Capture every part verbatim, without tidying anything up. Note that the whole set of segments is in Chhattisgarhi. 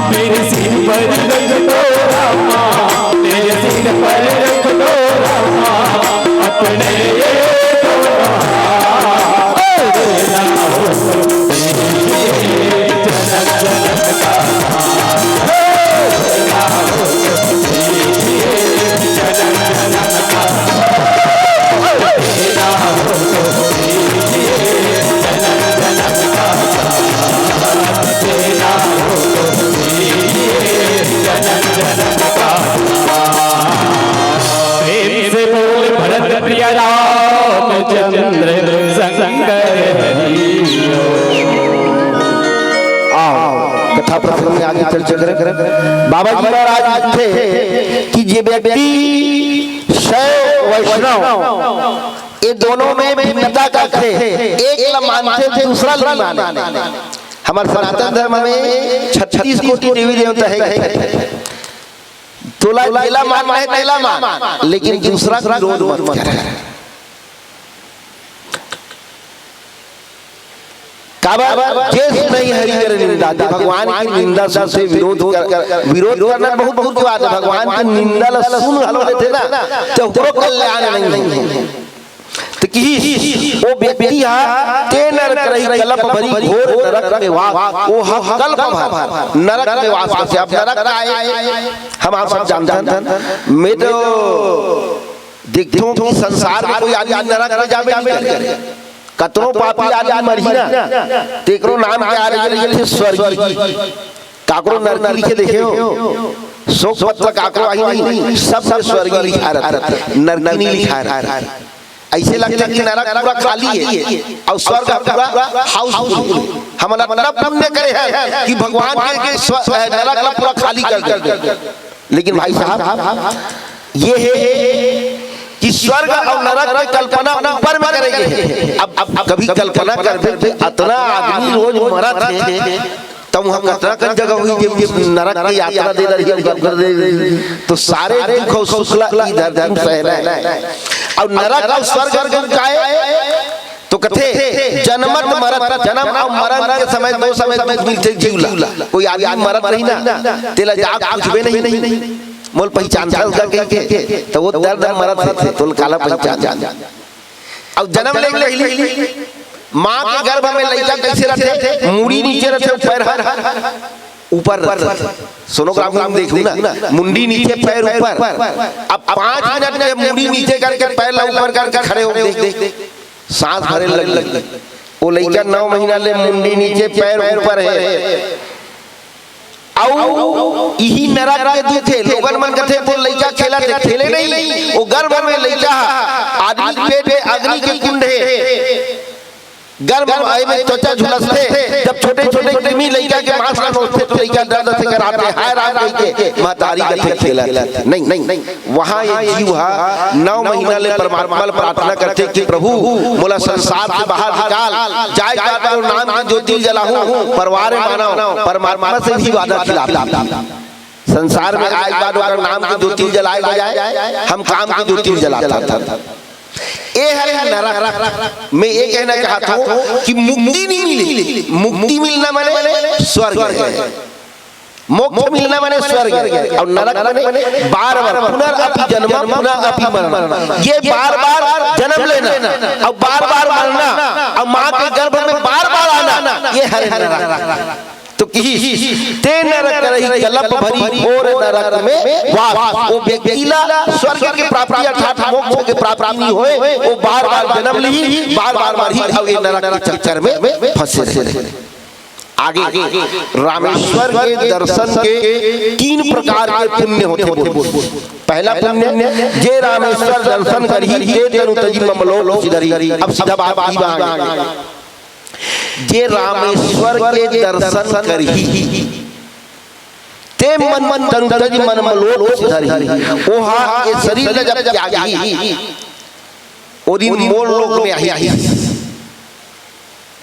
मेरे सिर पर रख दो रामा, मेरे सिर पर रख दो रामा, अपने ये दोनों हाथ। प्रेम से बोल भरत प्रिय रामचंद्र शंकर हरि। आओ, कथा प्रसंग में आगे चर्चा करें। बाबा जी महाराज लिखथे कि जे व्यक्ति शैव वैष्णव, ये दोनों में भिन्नता करथे, एक ला मानथे, दूसरा ला नइ माने। हमर सनातन धर्म में छत्तीस कोटि देवी देवता हे, तोला जेला मानना हे तेला मान, लेकिन दूसरा के विरोध मत कर। काबर? जे सुनहि हरि कर निंदा, ते भगवान के निंदा सुनथे, विरोध कर, विरोध करना बहुत बुरी बात हे। भगवान के निंदा ला सुन घलो लेथे ना, ते ओकरो कल्याण नइ हे। त किहिस, ओ व्यक्ति हा ते नर करही कलप भरी घोर नरक में वास, ओ हा कल्प भर नरक में वास करथे। अब नरक का हे, हम आप सब जानथन। मैं तो देखथों कि संसार में कोई आदमी नरक में जाबे नइ करे। कतनो पापी आदमी मरही ना, तेकरो नाम के आगे लिखे स्वर्गीय। काकरो नरकी लिखे देखे हो? शोक पत्र काकरो आही नहीं, सब में स्वर्गीय लिखा रहथे, नरकी नइ लिखा रहथे। अइसे लगथे कि नरक पूरा खाली हे अउ स्वर्ग पूरा हाउसफुल हे। हमन अतना पुण्य करे हन कि भगवान के, के स्व-, नरक ला पूरा खाली कर दे। लेकिन भाई साहब, ये हे कि स्वर्ग अउ नरक के कल्पना ऊपर में करे गे हे। अब, अब कभी कल्पना करबे कि अतना आदमी रोज मरत हे, त उहाँ कतना कन जगह होही, जे नरक के यातना दे रही, स्वर्ग दे रही। तो सारे दुख अउ सुख ला ई धरती में सहना हे। अउ नरक अउ स्वर्ग के काय? तो कथे, जनमत मरत, जनम अउ मरन के समय, दो समय दुख मिलथे जीव ला। कोई आदमी मरत रही ना, तेला जाके पूछबे नहीं, मोला पहिचानथस गा कहिके, त ओ दर्द मरत हे, तोला काला पहिचान। अउ जनम ले पहिली माँ के गर्भ में लइका कइसे रथे? मुड़ी नीचे रथे, पैर हर ऊपर रथे। सोनोग्राफी में देखहू ना, मुंडी नीचे पैर ऊपर। अब पाँच मिनट में मुड़ी नीचे करके पैर ला ऊपर करके खड़े हो, देख, देख, सांस भरे लग लग। ओ लइका नौ महीना ले मुंडी नीचे पैर ऊपर हे। अउ इही नरक के दुख हे। लोगन मन कथे, "वो लइका खेलत हे।" खेले नहीं, वो गर्भ में लइका, आदमी के पेट में अग्नि के कुंड हे, गर्भ में आए में त्वचा झुलसथे। जब छोटे छोटे कृमि लइका के मांस ला नोचथे, तो लइका दर्द से कराथे, "हाय राम," कहिके, महतारी कथे, "खेलत हे।" नहीं, नहीं, वहाँ ये जीव हा नौ महीना ले परमात्मा ल प्रार्थना करथे कि प्रभु, मोला संसार से बाहर निकाल, जाय जात के नाम के ज्योति जलाहूं, परवारे मानव, परमात्मा से भी वादा खिलाफ। संसार में आय बाद ओकर नाम के ज्योति जलाए बजाय हम काम के ज्योति जलाथन। ए हरे नरक। मैं ये कहना चाहत हूं कि मुक्ति नहीं मिले, मुक्ति मिलना माने स्वर्ग हे। मोक्ष मिलना माने स्वर्ग हे, अउ नरक माने बार बार पुनरअपि जन्म, पुनरअपि मरण। ये बार बार जन्म लेना अउ बार बार मरना अउ माँ के गर्भ में बार बार आना, ये हरे नरक। तो किहिस, "ते नर करही कलप भरी घोर नरक में वास।" वो व्यक्ति ला स्वर्ग के प्राप्ति अर्थात मोक्ष के प्राप्ति नहीं होय, वो बार बार जन्म लिही, बार बार मरही अउ ये नरक के चक्कर में फंसे रहे। आगे रामेश्वर के दर्शन के तीन प्रकार के पुण्य होथे। बोल, पहला पुण्य, जे रामेश्वर दर्शन करही, ते तनु तजि मम लोक सिधरही। अब सीधा बात की बात, जे रामेश्वर के दर्शन करही, ते मन, तनु तजि मम लोक सिधरही। ओहा ये शरीर ल जब त्यागही, ओ दिन मोर लोक में आही।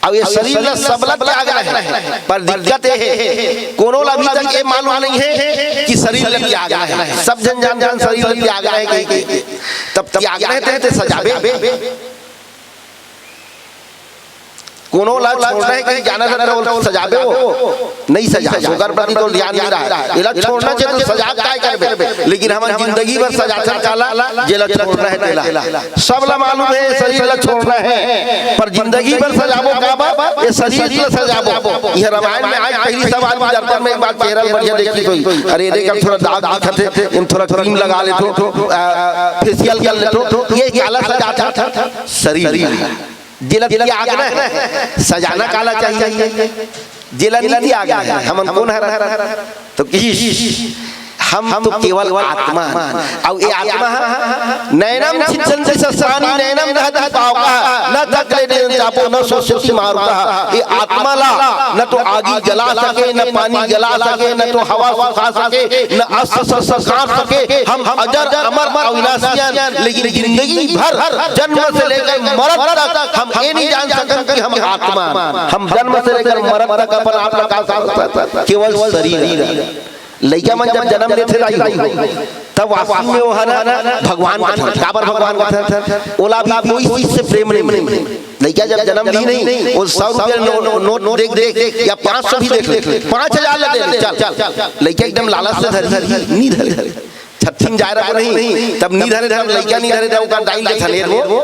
अब ये शरीर ला सबला त्यागना हे, पर दिक्कत ये हे, कोनो ला अभी तक ये मालूम नहीं हे कि शरीर ला त्यागना हे। सब झन जानथन शरीर ला त्यागना हे कहिके। तब त्यागना हे ते, ते सजाबे। कोनो ला छोड़ना हे कहिके जानथन त सजाबे वो? नहीं सजाबे, ओकर प्रति तो ध्यान नहीं रहा। एला छोड़ना चाहिए तो सजा काय करबे? लेकिन हमन जिंदगी भर सजाथन काला, जेला छोड़ना हे तेला। सबला मालूम हे शरीर ला छोड़ना हे, पर जिंदगी भर सजाबो काबर? ये शरीर ला सजाबो। यह रामायण में आज पहली सवाल में दर्पण में एक बार चेहरा बढ़िया देखी तो, अरे देख, अब थोड़ा दाग दिखत हे, एम थोड़ा क्रीम लगा लेथों, आ, फेशियल कर लेथों। ये काला सजाथन? शरीर। जेला त्यागना हे, सजाना काला चाहिए? जेला नहीं त्यागना हे, हमन कोन हरन? तो किस हम तो केवल आत्मा हन। अउ ये आत्मा ह, "नैनम छिंदन्ति शस्त्राणि, नैनम दहति पावकः, न तैर्न चापो, न शोष्यति मारुतः।" ये आत्मा ला न तो आगी जला सके, न पानी जला सके, न तो हवा सुखा सके, न अस्त्र शस्त्र काट सके। हम अजर अमर अविनाशी हन, लेकिन जिंदगी भर जन्म से लेकर मरत तक हम ये नहीं जान सकन कि हम आत्मा हन। हम जन्म से लेकर मरत तक अपन आप ला का समझथन? केवल शरीर हन। लइका मन जब जन्म लेथे दाई हो, तब वास्तव में वो हर भगवान कथन। काबर भगवान कथन? ओला भी कोई चीज से प्रेम नहीं। लइका जब जन्म ली नहीं, वो सौ रुपया नो-, नोट देख देख या पाँच सौ भी देख ले, पाँच हजार ला दे दे, चल। लइका एकदम लालच से धर, धर, नहीं धर, धर। छट्ठी में जाए रहा नहीं, तब नहीं धरे, जब लइका नहीं धरे, तब ओकर दाई ले धरे वो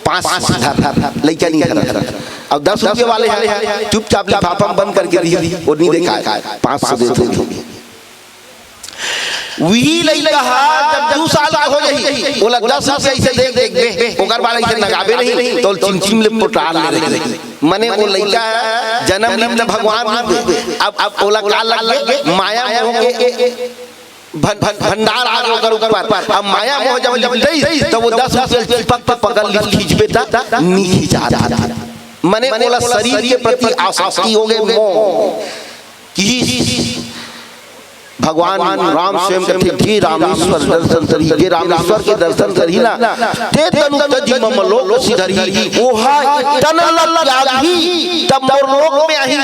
पाँच सौ धर, लइका नहीं धर। अब दस रुपये वाले हैं, चुपचाप लिफाफा में बंद करके दिए, वो नहीं देखा है, पाँच सौ देते हैं। वही लइका हा जब दू साल का हो जाही, ओला दस रुपया ऐसे देख देख दे, ओकर बाद ऐसे नगाबे नहीं, तो चिमचिम ले पोटार ले रही। मने वो लइका जन्म ली त भगवान रूप दे। अब, अब ओला का लग गए? माया मोह के भं-, भं-, भंडार आ गए ओकर ऊपर। अब माया मोह जब लिपटई, तो वो दस रुपया चिपक के पकड़ ली, खींचबे त नी खींचा। मने ओला शरीर के प्रति आसक्ति हो गए, मोह। कि भगवान राम स्वयं कथे, "जे रामेश्वर दर्शन करही, जे रामेश्वर के दर्शन करही ना, ते तनु तजि मम लोक सिधरही।" ओहा ए तन ल त्यागही, तब मोर लोक में आही।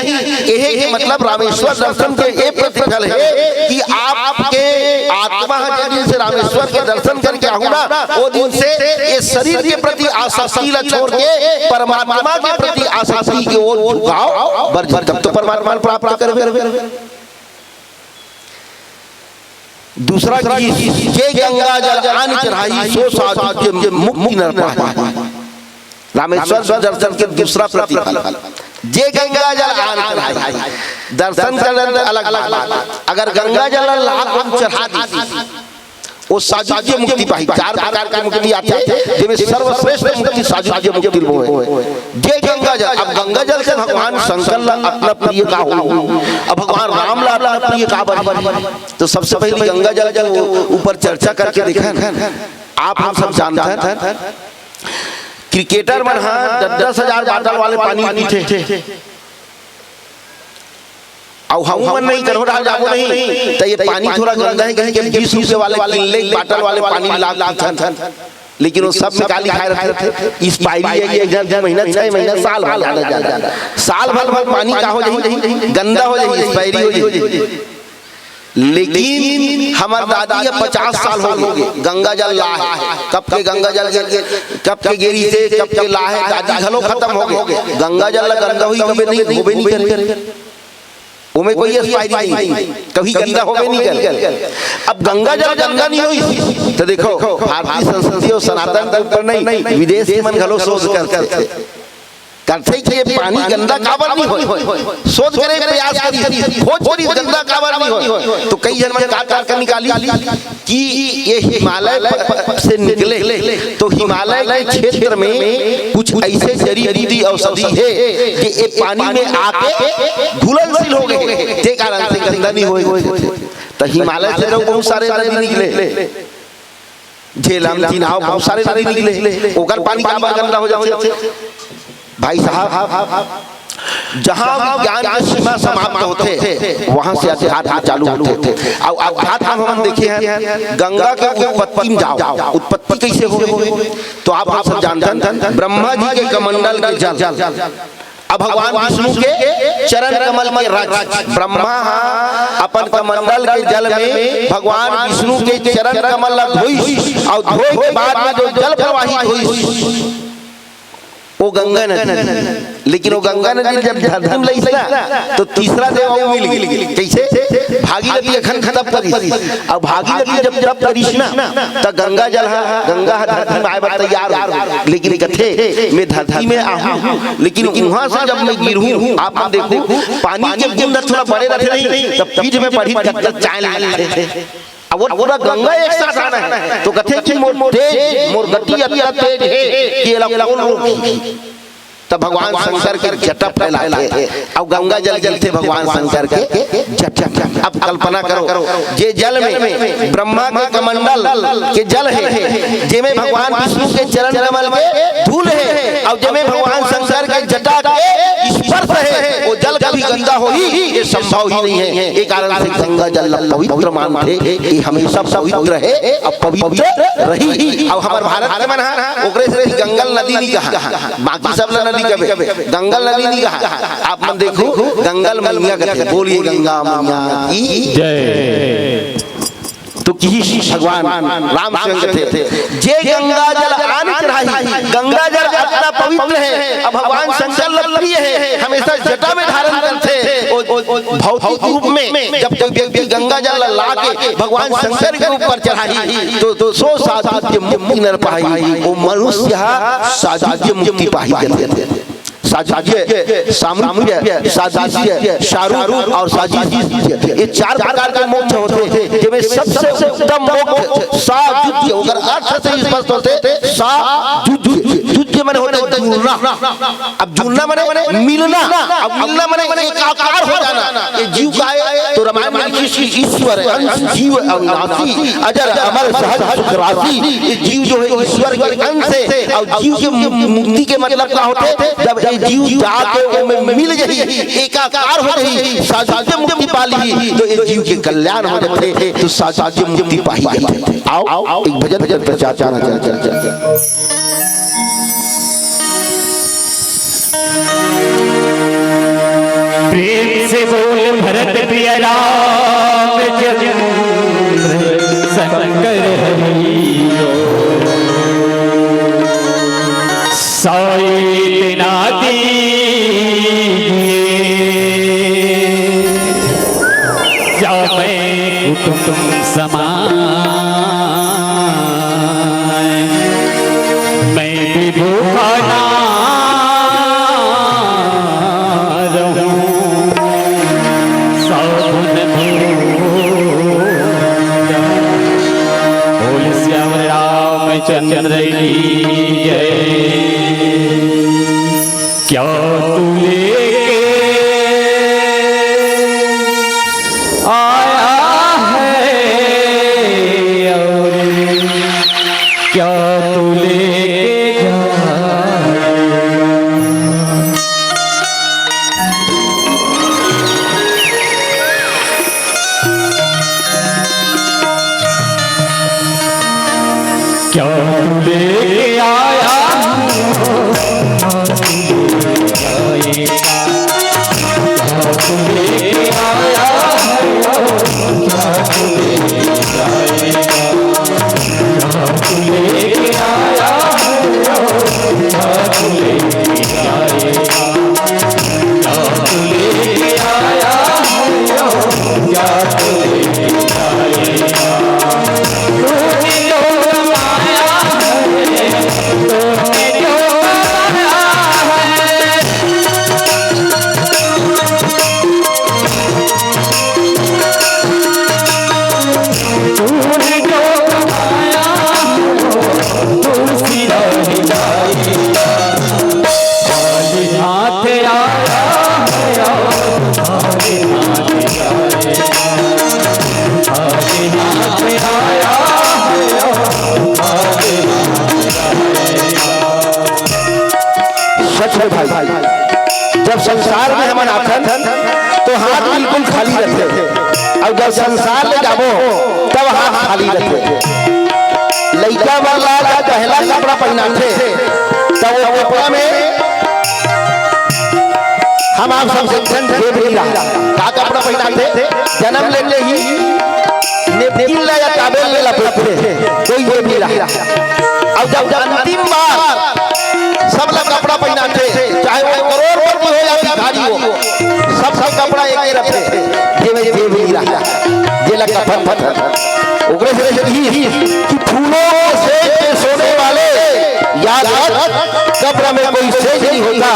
एहे के मतलब रामेश्वर दर्शन के ए प्रतिफल हे कि आपके आत्मा ह जे दिन से रामेश्वर के दर्शन करके आहू ना, ओ दिन से ये शरीर के प्रति आसक्ति ल छोड़ के परमात्मा के प्रति आसक्ति के ओर झुकाव बर, तब तो परमात्मा ल प्राप्त करबे। दूसरा कि जे गंगा जल आन चढ़ाई, सो साधु के मुक्ति नर पाई। रामेश्वर दर्शन के दूसरा प्रतिफल, जे गंगा जल आन चढ़ाई, दर्शन करन अलग बात। अगर गंगा जल ला आन चढ़ा दी, वो साधु के मुक्ति पाई। चार प्रकार के मुक्ति आथे, जेमे सर्वश्रेष्ठ मुक्ति साधु के मुक्ति होय। जे गंगा जल, अब गंगा जल से भगवान शंकर ला अतना प्रिय का हो, अब भगवान राम ला अतना प्रिय का बने? तो सबसे पहले गंगा जल के ऊपर चर्चा करके देखन। आप हम सब जानथन, क्रिकेटर मन ह दस दस हजार बाटल वाले पानी पीथे, अउ हमू मन नहीं, करो डाल जाबो नहीं, त ये पानी थोड़ा गंदा हे कहिके बीस रुपये वाले किनले बाटल वाले पानी ला पीथन। लेकिन वो सब में का लिखाए रथे? एक्सपायरी हे, एक डेढ़ महीना, छह महीना, साल भर, ज्यादा, ज्यादा, साल भर, भर पानी का हो जाही? गंदा हो जाही, एक्सपायरी हो जाही। लेकिन हमर दादी ह पचास साल हो गए, गंगा जल ला हे, कब के गंगा जल, कब के गे रिहिसे, कब के ला हे, दादी घलो खतम हो गए। गंगा जल ला गंदा होही कबे नहीं, होबे नहीं करे। ओमे कोई एक्सपायरी नहीं, कभी गंदा होबे नहीं करे। अब गंगा जल गंदा नहीं होही, तो देखो, भारतीय संस्कृति अउ सनातन के ऊपर नहीं, विदेश के मन घलो शोध करथे। करथे कि ये पानी गंदा काबर नहीं होय, शोध करे, प्रयास करी, खोज करी, गंदा काबर नहीं होय। तो कई झन मन का तर्क निकाली कि ये हिमालय प-, प-, से निकले, तो हिमालय के क्षेत्र में कुछ ऐसे जड़ी बूटी औषधि हे, जे ये पानी में आके घुलनशील हो गए, ते कारण से गंदा नहीं होय। तो हिमालय से तो बहुत सारे नदी निकले, झेलम, चिनाव, बहुत सारे नदी निकले, ओकर पानी काबर गंदा हो जाथे? भाई साहब, जहाँ विज्ञान के सीमा समाप्त होथे, वहाँ से अध्यात्म चालू होथे। अउ अध्यात्म हमन देखे हन, गंगा के उत्पत्ति में जाओ, उत्पत्ति कैसे होय? तो आप हम सब जानथन, ब्रह्मा जी के कमंडल के जल, भगवान विष्णु के चरण कमल के रज, ब्रह्मा ह अपन कमंडल के जल में भगवान विष्णु के चरण कमल ला धोइस, अउ धोए के बाद में जो जल प्रवाहित होइस, वो गंगा नदी। लेकिन वो गंगा नदी जब धरती में लइस ना, तो तीसरा देव अउ मिल गे। कइसे? भागीरथी अखन तप करिस। अब भागीरथी जब तप करिस ना, त गंगा जल ह, गंगा ह धरती में आए बर तैयार हो गे। लेकिन कथे, "मैं धरती में आहूं, लेकिन उहां से जब मैं गिरहूं, आप मन देखहू, पानी के बूंद ह थोड़ा बड़े रथे नहीं, तब पीठ में पड़ही, तब तक चाय लगथे।" अब वो पूरा गंगा एक साथ आना हे, तो कथे कि मोर तेज, मोर गति अतना तेज हे कि एला कोन रोकही? तब भगवान शंकर के जटा फैलाथे, अउ गंगा जल गिरथे भगवान शंकर के जटा। अब कल्पना करो, जे जल में ब्रह्मा के कमंडल के जल हे, जेमे भगवान विष्णु के चरण कमल के धूल हे, अउ जेमे भगवान शंकर के जटा के स्पर्श हे, वो जल कभी गंदा होही, ये संभव ही नहीं हे। ये कारण से गंगा जल ला पवित्र मानथे, ये हमेशा पवित्र हे, अउ पवित्र रही। अउ हमर भारत के मन ह ओकरे से गंगल नदी नहीं कहा, बाकी सब ला नदी कबे, गंगल नदी नहीं कहा। आप मन देखो, गंगल मैया कथे, बोलिए गंगा मैया की जय। तो किही भगवान राम स्वयं कथे, "जे गंगा जल आन चढ़ाही।" गंगा जल अतना पवित्र हे, अब भगवान शंकर ला प्रिय हे, हमेशा जटा में धारण करथे। ओ, ओ, भौतिक रूप में जब कोई व्यक्ति गंगा जल ला के भगवान शंकर के ऊपर चढ़ाही, तो, तो "सो साधु जे मुक्ति नर पाही", वो मनुष्य ह साधु जे मुक्ति पाही। सायुज्य, सामीप्य, सादृश्य, सारूप अउ सादृश्य, ये चार प्रकार के मोक्ष होथे, जेमे सबसे उत्तम मोक्ष सायुज्य, ओकर अर्थ से स्पष्ट होथे, सायुज्य। युज्य माने होथे जुड़ना। अब जुड़ना माने मिलना, अब मिलना माने एकाकार हो जाना। ये जीव का हे, तो रामायण में लिखिस कि "ईश्वर अंश जीव अविनाशी, अजर अमर सहज सुख राशि।" ये जीव जो हे ईश्वर के अंश हे, अउ जीव के मु-, मुक्ति के मतलब का होथे? जब ये जीव जाके ओमे मिल जाही, एकाकार हो जाही, सायुज्य मुक्ति पा लिही, तो ये जीव के कल्याण हो जाथे, तो सायुज्य मुक्ति पाही जाथे। आओ, एक भजन, भजन प्रचार, प्रचार, प्रचार, प्रचार। प्रेम से बोल भरत प्रिय रामचंद्र शंकर हरि। साइत ना दीजिए, जा मैं कुटुम समान, मैं भी भूखा ना रहूं, साबुन भूखा। बोल सियावर रामचंद्र की जय। क्या तू लेके आया है और क्या तू लेके जाएगा? क्या तू लेके आया है? सच में भाई, जब संसार में हमन आथन, तो हाथ बिल्कुल खाली रथे, अउ जब संसार ले जाबो, तब हाथ खाली रथे। लइका मन ला जब पहला कपड़ा पहिनाथे, तब वो कपड़ा में हम आप सब झन झेब नी रहा। का कपड़ा पहिनाथे? जनम लेते ही napkin ला या towel ले लपेटथे, कोई झेब नी रहा। अउ जब अंतिम बार सब ला कपड़ा पहिनाथे, चाहे वो करोड़पति हो या भिखारी हो, सबके कपड़ा एके रथे, जेमे झेब नी रहा, जेला कफन कथे। ओकरे से कहिस कि फूलों के सेज पे सोने वाले, याद रख, कब्र में कोई सेज नहीं होता।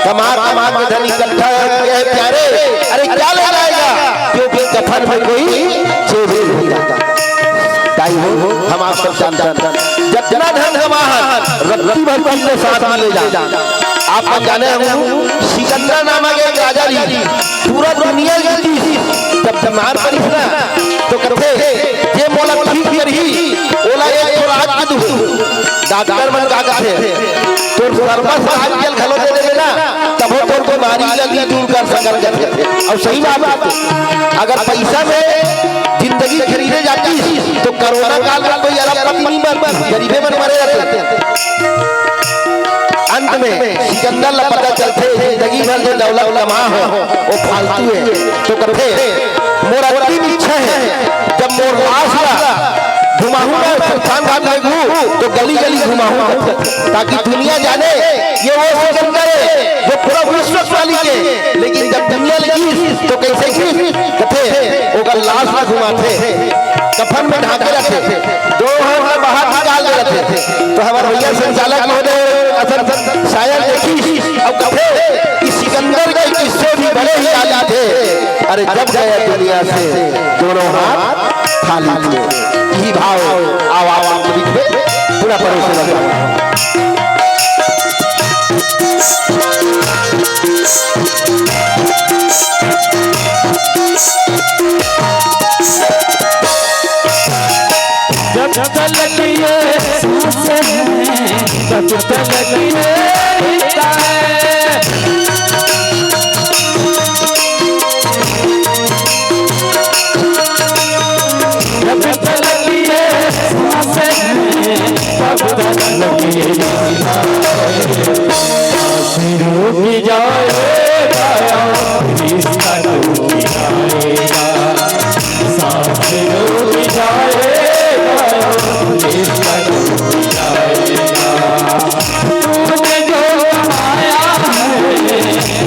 कमा कमा के धन इकट्ठा किया है प्यारे, अरे क्या ले जाएगा, क्योंकि कफन में कोई सेज नहीं होता। ताई हो, हम आप सब जानथन, जतना धन कमाहन, रत्ती भर के साथ में ले जान। आप मन जाने हो, सिकंदर नामक एक राजा रहिस, पूरा दुनिया जीतिस। जब बीमार परिस ना, तो कथे, "जे मोला ठीक करही, ओला एक ठो राज दे दूँ।" डॉक्टर मन का कथे, "तोर सर्वस राज ल घलो दे देबे ना, तभो तोर बीमारी ला नी दूर कर सकन," कथे। अउ सही बात हे, अगर पैसा में जिंदगी खरीदे जातिस, तो कोरोना काल में कोई अरबपति नी मरतिस, गरीबे मन मरे जाते। अंत में सिकंदर ला पता चलथे, जिंदगी भर जो दौलत कमा हो, वो फालतू हे। तो कथे, "मोर अंतिम इच्छा हे, जब मोर लाश ला घुमाहूँ ना, शमशान घाट लेगहूँ, तो गली गली घुमाहूँ, ताकि दुनिया जाने, ये वो सिकंदर हे, जो पूरा विश्व के मालिक हे।" लेकिन जब दुनिया ले गिस, तो कइसे गिस? कथे, ओकर लाश ला घुमाथे, कफन में ढांके रथे, दोनों हाथ ला बाहर निकाल दे रथे। तो हमर भैया संचालक महोदय असन शायर देखिस, अउ कथे कि सिकंदर के किस्से भी बड़े ही जाली थे। अरे जब गया दुनिया से दोनों हाथ खाली थे। यही भाव आवाज में लिखबे, पूरा परोसे लगा। जब तलक ये सांस है, तब तलक ये रिश्ता है। जब तलक ये सांस है, तब तलक ये रिश्ता है। सांस रुक जाएगा, रिश्ता टूट जाएगा। सांस रुक जाएगा, रिश्ता टूट जाएगा। तूने जो कमाया है,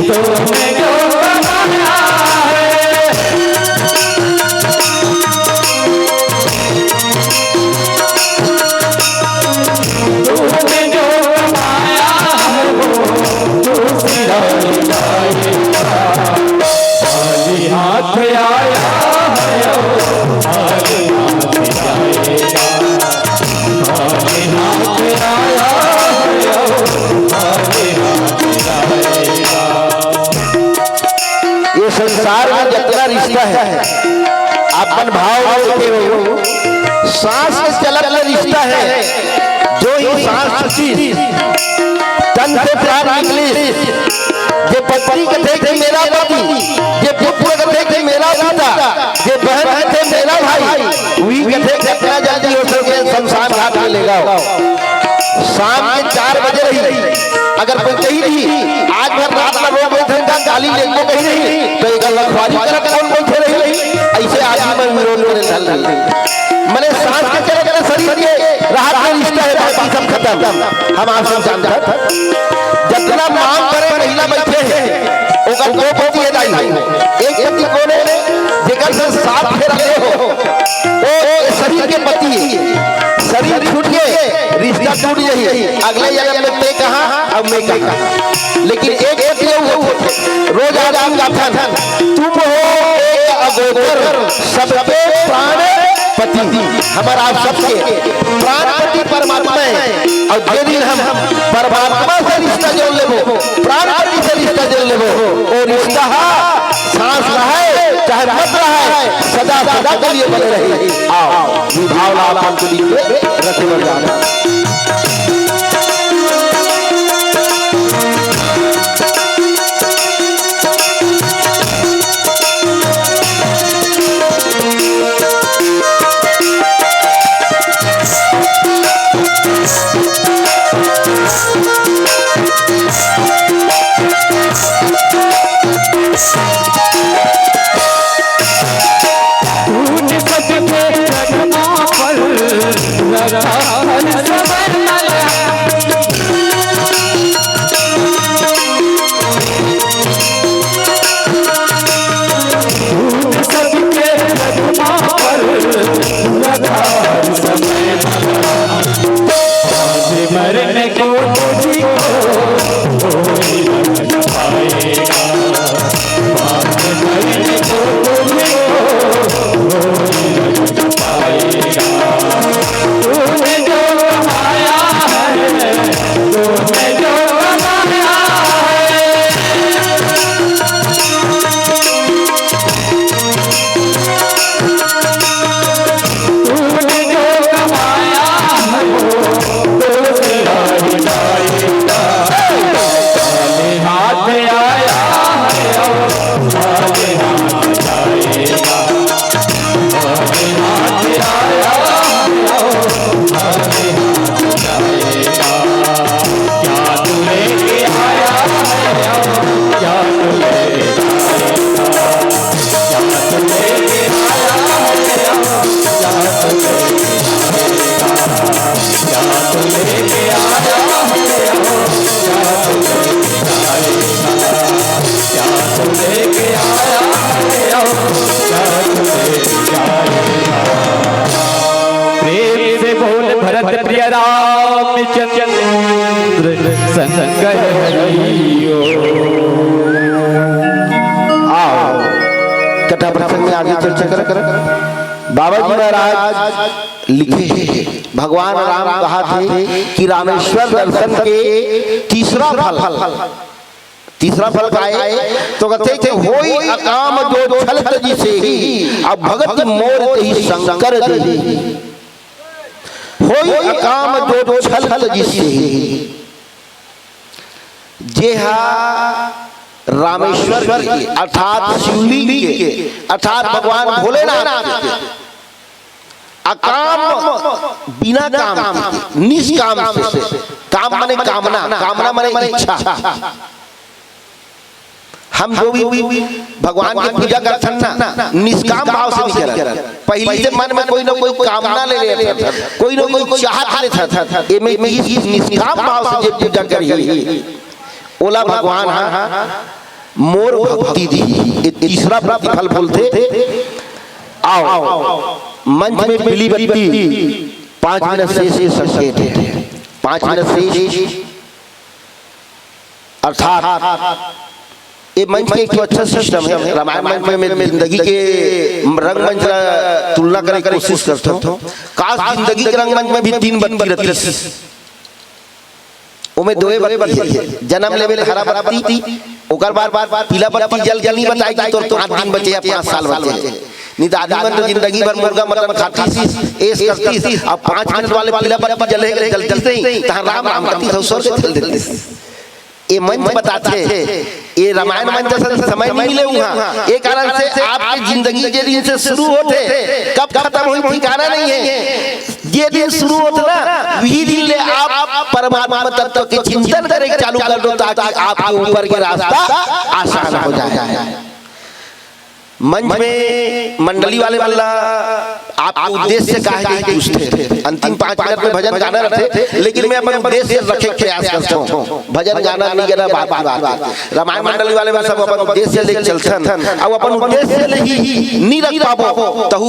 तूने जो कमाया है, तूने जो कमाया है, वो दूसरा ले जाएगा। खाली हाथ आया है, खाली हाथ जाएगा। खाली हाथ आया है, खाली हाथ जाएगा। ये संसार में जितना रिश्ता है, अपन भाव में होते हो, सांस के चलत में रिश्ता है। जो ही सांस छूटी, तन से प्राण निकली, जे पत्नी कथे कि मेरा पति, जे पुत्र कथे कि मेरा पिता, जे बहन कथे मेरा भाई, वही कथे जितना जल्दी हो सके शमशान घाट में ले जाओ। शाम के चार बजे रही, अगर कोई कही नहीं, "आज भर रात में रो बैठे था, काली लेगबो," कही नहीं, तो एक लखवारी करत कौन बैठे रही? ऐसे आदमी मन विरोध करे चल रही। मने सांस के चलत ले शरीर के राहत में रिश्ता है, बाकी सब खतम। हम आप सब जानथन, जितना मांग करे महिला बैठे हैं, ओकर दो पति है दाई। एक पति कोन है? जेकर से सात फेरा ले हो, वो शरीर के पति है। शरीर छूट के रिश्ता टूट जाही। अगले जन्म में ते कहाँ, अब मैं कहाँ। लेकिन एक पति वो रोज आदमी गाथन, "तुम हो एक अगोचर, सबके प्राण पति।" हमर आप सबके प्राणपति परमात्मा है। अउ जे दिन हम परमात्मा से रिश्ता जोड़ लेबो, प्राणपति से रिश्ता जोड़ लेबो, वो रिश्ता हा सांस रहे चाहे मत रहे, सदा सदा के लिए बने रहे। आओ, ये भावना अपन के बीच में रखे बर जाना। तूने सबके चरणों पर रखा हर समय। तूने सबके चरणों पर रखा हर समय। आज मरने को तुझको कोई न पाएगा। प्रेम से बोल भरत प्रिय रामचंद्र संग हरियो। आओ, कथा प्रसंग में आगे चर्चा कर। बाबा जी महाराज लिखे, भगवान राम कहा थे कि रामेश्वर दर्शन के तीसरा फल, तीसरा फल का है, तो कहते कि होई अकाम जो छल तजि सेहि, अब भगति मोर तेहि शंकर देहि। होई अकाम जो छल तजि सेहि, जे हा रामेश्वर के, अर्थात शिवलिंग के, अर्थात भगवान भोलेनाथ के अकाम, बिना काम के, निष्काम से, काम माने कामना, कामना माने इच्छा। हम जो भी भगवान की पूजा करथन ना, निष्काम भाव से नहीं करत। पहली से मन में कोई ना कोई कामना ले लेथन, कोई ना कोई चाहत लेथन। एमे इस निष्काम भाव से जे पूजा करी, ओला भगवान हा मोर भक्ति दी। ये तीसरा प्रतिफल बोलथे। आओ, मंच में पीली बत्ती, पाँच मिनट शेष के संकेत है, पाँच मिनट शेष, अर्थात ये मंच के एक ठो अच्छा सिस्टम है। रामायण मंच में मैं जिंदगी के रंगमंच ला तुलना करे के कोशिश करता हूँ। काश, जिंदगी के रंगमंच में भी तीन बत्ती रहती। ओमे दोए बत्ती है, जन्म लेवे ले हरा बत्ती, ओकर बाद पीला बत्ती जल के नहीं बताए कि तोर पाँच दिन बचे या पाँच साल बचे। नहीं तो आदमी मन तो जिंदगी भर मुर्गा मटन खातीस, ऐश करतीस, अब पाँच मिनट वाले पीला बत्ती जले, जलतीस नहीं, तहाँ राम राम करतीस, स्वर्ग चल देतीस। ये मंच बताथे, ये रामायण मंच असन समय नहीं मिले उहाँ। ये कारण से आपके जिंदगी जे दिन से शुरू होथे, कब खत्म होही ठिकाना नहीं है। जे दिन शुरू होथे ना, वही दिन ले आप परमात्मा तत्व के चिंतन करे चालू कर दो, ताकि आपके ऊपर के रास्ता आसान हो जाए। मंच में मंडली वाले मन ला आपके उद्देश्य का है, यही पूछथे। अंतिम पाँच मिनट में भजन गाना रहथे, लेकिन मैं अपन उद्देश्य रखे के प्रयास करता हूँ। भजन गाना नहीं गाना, बात की बात है। रामायण मंडली वाले मन सब अपन उद्देश्य ले चलथन, अब अपन उद्देश्य ले ही नहीं रख पाबो, तहु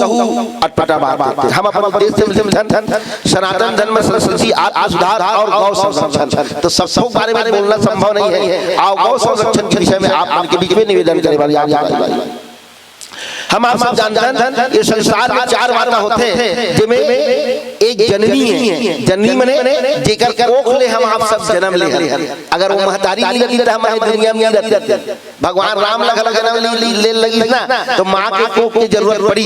अटपटा बात है। हम अपन उद्देश्य में चलथन, सनातन धर्म, संस्कृति, आत्म सुधार और गौ संरक्षण, तो सबको बारे में बोलना संभव नहीं है। आओ, गौ संरक्षण के विषय में आप मन के बीच में निवेदन करे वाली आज भाई। हम आप सब जानथन, ये संसार में चार माता होथे, जेमे एक जननी है। जननी मने जेकर कोख ले हम आप सब जन्म ले हन। अगर वो महतारी नहीं रहती, तो हम ये दुनिया में नहीं रहते। भगवान राम ला घलो जन्म ले, ले, ले लगिस ना, तो माँ के कोख के जरूरत पड़ी।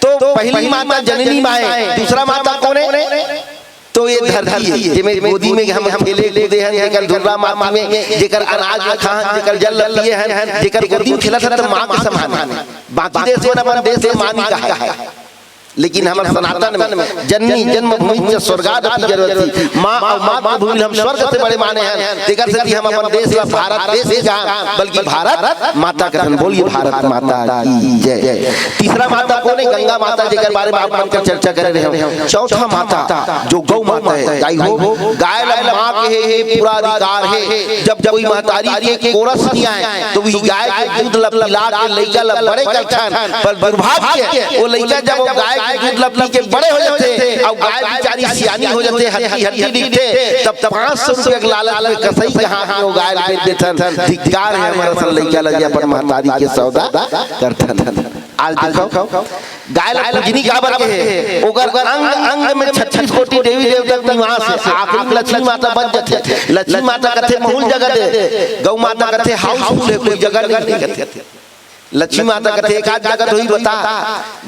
तो पहली माता जननी माँ है, दूसरा माता कौन है? तो ये धरती है, जेमे गोदी में हम खेले कूदे हन, जेकर धुर्रा माटी में, जेकर अनाज में खाहन, जेकर जल ल पिए हन, जेकर गोदी में खेलत हन, तो माँ के समान है। बाकी देश मन अपन देश ल माँ नहीं कहा है। लेकिन हमर सनातन में "जननी जन्मभूमि च स्वर्गादपि" जरूरत थी। माँ अउ मातृभूमि ल हम स्वर्ग से बड़े माने हन, तेकर सेती हम अपन देश ला भारत देश नइ कहन, बल्कि भारत माता कहन। बोलिए भारत माता की जय। तीसरा माता कोन हे? गंगा माता, जेकर बारे में आप मन कर चर्चा करे रहे हन। चौथा माता जो गौ माता हे, दाई हो, गाय ला माँ के हे, हे पूरा अधिकार हे। जब कोई महतारी के कोरस नइ आए, तो वही गाय के दूध ला पिला के लइका ला बड़े करथन, पर दुर्भाग्य, वो लइका जब वो गाय के दूध ला पी के बड़े हो जाथे, अउ गाय बिचारी सियानी हो जाथे, हट्टी हट्टी दिखथे, तब पाँच सौ रुपया के लालच में कसई के हाथ में वो गाय ला बेच देथन। धिक्कार हे हमर असन लइका ला, जे अपन महतारी के सौदा करथन। आज देखो, गाय ला पूजनी काबर के हे? ओकर अंग अंग में छत्तीस कोटि देवी देवता के निवास हे। आखिरी में लक्ष्मी माता बच जाथे। लक्ष्मी माता कथे, "महू ल जगह दे।" गौ माता कथे, "हाउसफुल हे, कोई जगह नहीं," कथे। लक्ष्मी माता कथे, "एक आध जगह तो ही बता।"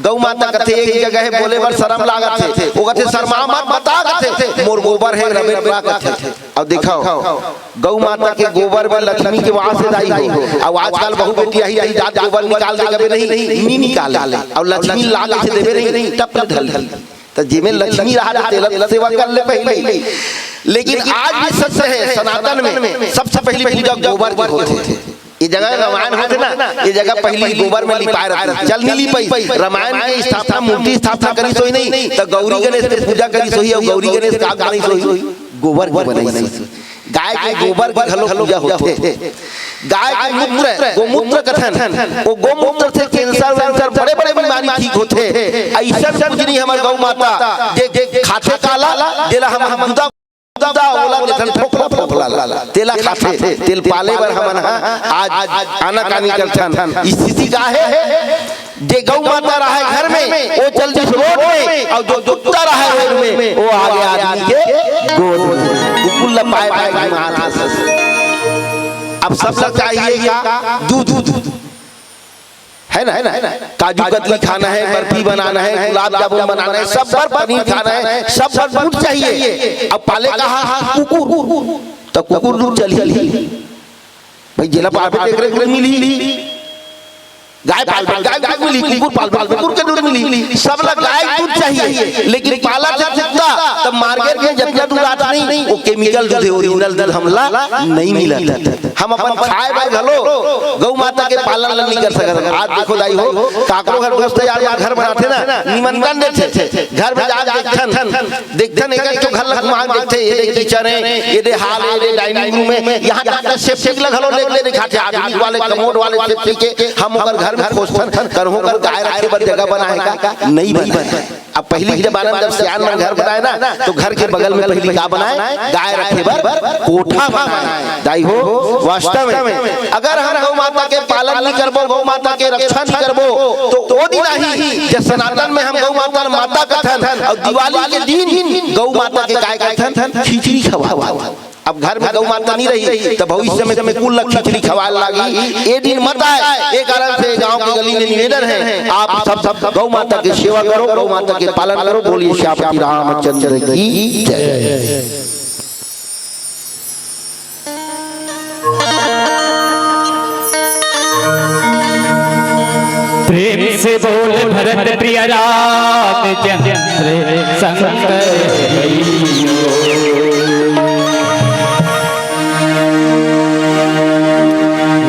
गौ माता कथे, "एक जगह हे, बोले बर शरम लागत हे।" वो कथे, "शरमा मत, बता," कथे, "मोर गोबर हे, रबे रबा," कथे। अब देखो, गौ माता के गोबर में लक्ष्मी के वास हे, दाई हो। अब आजकल बहू बेटी आही, दाई जात गोबर निकाल दे, कबे नहीं, नहीं निकाले। अउ लक्ष्मी ला कइसे देबे नहीं, टप ले धर ले। त जेमे लक्ष्मी रहा, तेला सेवा कर ले पहले। लेकिन आज भी सत्य हे, सनातन में सबसे पहली पूजा गोबर के होथे। ये जगह रामायण होथे ना, ये जगह पहली गोबर में लिपाए रहथे। चल नहीं लिपाई, रामायण के स्थापना, मूर्ति स्थापना करिस होही नहीं, त गौरी गणेश के पूजा करिस होही, अउ गौरी गणेश का बनाइस होही? गोबर के बनाइस होही। गाय के गोबर के घलो पूजा होथे। गाय के मूत्र, गोमूत्र कथन, वो गोमूत्र से कैंसर वैंसर, बड़े-बड़े बीमारी ठीक होथे। अइसन पूजनी हमर गौ माता, जे, जे खाथे काला, जेला हम, हम गुदा, गुदा, ओला कथन फोकला, फोकला ला, तेला खाथे, तेल पाले बर हमन ह आज आनाकानी करथन। स्थिति का हे? जे गौ माता रहय घर में, वो चल दिस रोड में, अउ जो कुत्ता रहय रोड में, वो आगे आदमी के गोद में। कुकुर ल पाए पाए के मारथे। अब सब ल चाहिए का? दूध, दूध। हे ना, हे ना? काजू कतली खाना हे, बर्फी बनाना हे, गुलाब जामुन बनाना हे, सब बर पनीर खाना हे, सब बर दूध चाहिए। अब पाले कहाँ? कुकुर। त कुकुर दूध चलही? भाई, जेला पालबे तेकरे दूध मिलही। गाय पालबे, गाय के दूध मिलही, कुकुर पालबे, कुकुर के दूध मिलही। सब ला गाय के दूध चाहिए, लेकिन पालथे कुत्ता, त मार्केट में जतना दूध आत नहीं, वो chemical दूध हे, original दूध हमला नहीं मिलत। हम अपन खाए बर घलो गौ माता के पालन ला नहीं कर सकत। आज देखो दाई हो, काकरो घर दोस्त यार मन घर बनाथे ना, निमंत्रण देथे, घर में जाके देखथन, देखथन एक एक ठो घर ला घुमा के देखथे, ये दे kitchen हे, ये दे hall हे, ये दे dining room हे, यहाँ तक के septic ला घलो लेके दिखाथे, आधुनिक वाले commode वाले septic हे। हम ओकर घर में खोजथन, कहूँ ओकर गाय रखे बर जगह बनाए का? नहीं बनाए। अब पहली के जमाना में जब सियान मन घर बनाए ना, तो घर के बगल में पहली का बनाए? गाय रखे बर कोठा बनाए। दाई हो, वास्तव में अगर हम गौ माता के पालन नहीं करबो, गौ माता के रक्षा नहीं करबो, तो ओ दिन आही जब सनातन में हम गौ माता ल माता कथन, अउ दिवाली के दिन गौ माता के काय कथन? खिचड़ी खवाओ। अब घर में गौ माता नहीं रही, तो भविष्य में कुकुर ला खिचड़ी खवाए लागही। ए दिन मत आए। ए कारण से गांव के गली में निवेदन हे, आप सब, सब गौ माता के सेवा करो, गौ माता के पालन करो। बोलिए सियापति रामचंद्र की जय। प्रेम से बोल भरत प्रिय रामचंद्र शंकर हरि।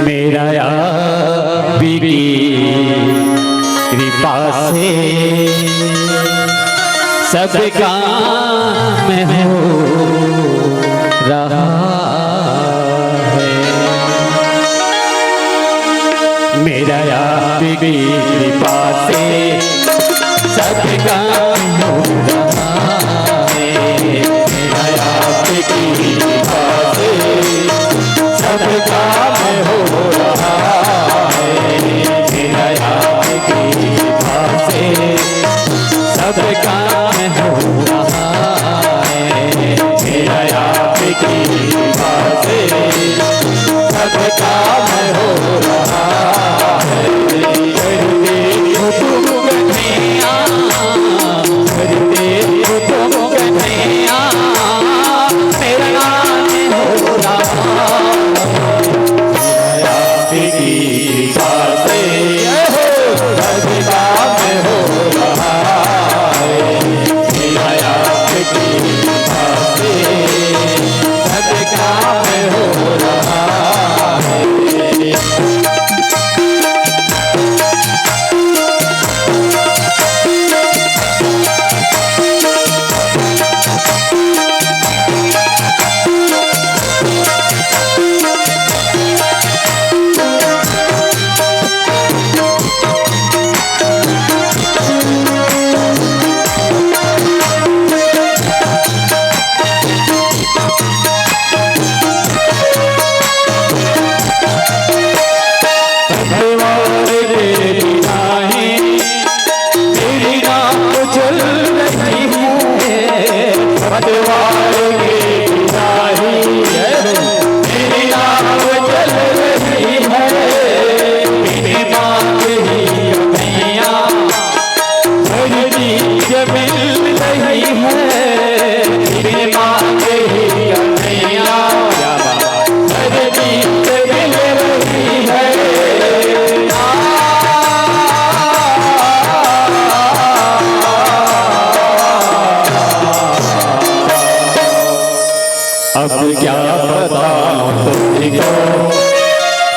मेरा आपकी कृपा से सब काम हो रहा है। मेरा आपकी कृपा से सब काम हो रहा है। मेरा आपकी कृपा से सब काम हो रहा है। मेरा आपकी कृपा से सब काम हो रहा है। मेरा आपकी कृपा से सब काम हो रहा है। करते हो तुम कन्हैया, करते हो तुम कन्हैया, मेरा नाम हो रहा है। आपकी कृपा से हो, सब काम हो रहा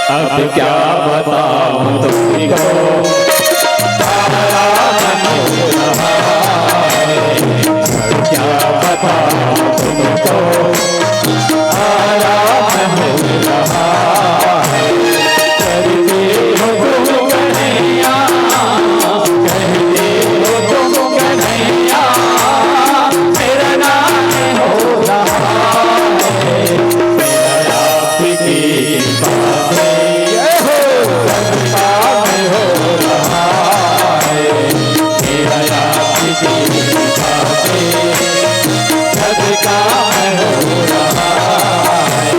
अब क्या बताऊं तुमको, आराम हो रहा है। अब क्या बताऊं तुमको, आराम हो रहा है। करते हो तुम कन्हैया, कहते हो तुम कन्हैया, मेरा नाम हो रहा है। मेरा आपकी कृपा से, जय हो, सदका में हो रहा है। मेरा आपकी कृपा से, सदका में हो रहा है।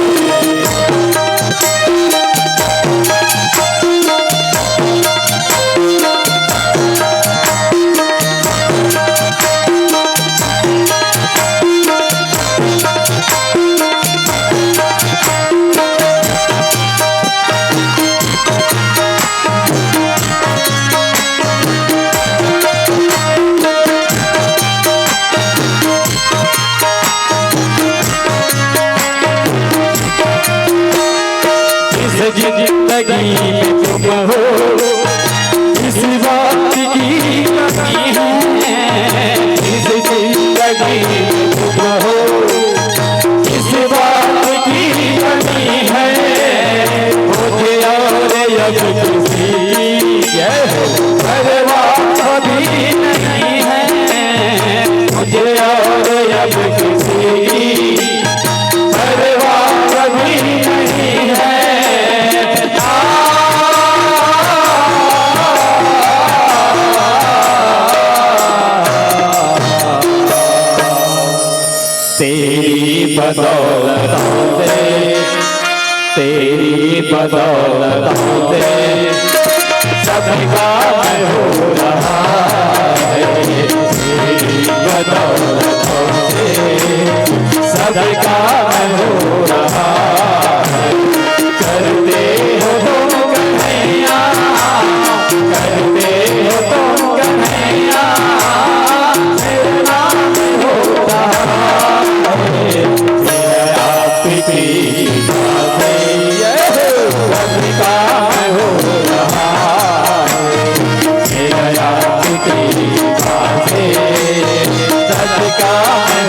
इस जिंदगी में तुम हो, इस बात की कमी है। इस जिंदगी में तुम हो, इस बात की कमी है। मुझे और अब किसी की, जय हो, परवाह भी नहीं है। मुझे और अब किसी की परवाह भी नहीं है। आ, तेरी बदौलतों से, तेरी बदौलतों से सबका हो रहा है। तेरी बदौलतों से सबका हो रहा है। करते हो तुम कन्हैया, करते हो तुम कन्हैया, मेरा नाम हो रहा है। मेरा आपकी कृपा से, जय हो, सबका हो रहा है। मेरा आपकी कृपा से, सबका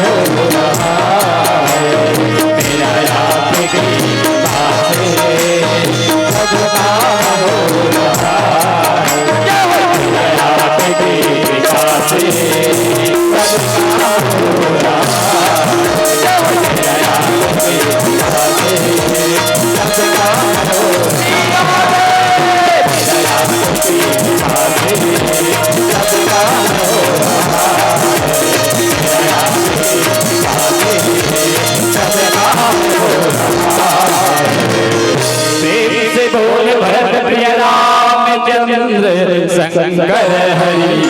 हो रहा है। मेरा आपकी कृपा से, सबका हो रहा है। मेरा आपकी कृपा से, सबका हो रहा है। प्रेम से बोल भरत प्रिय रामचंद्र शंकर हरि।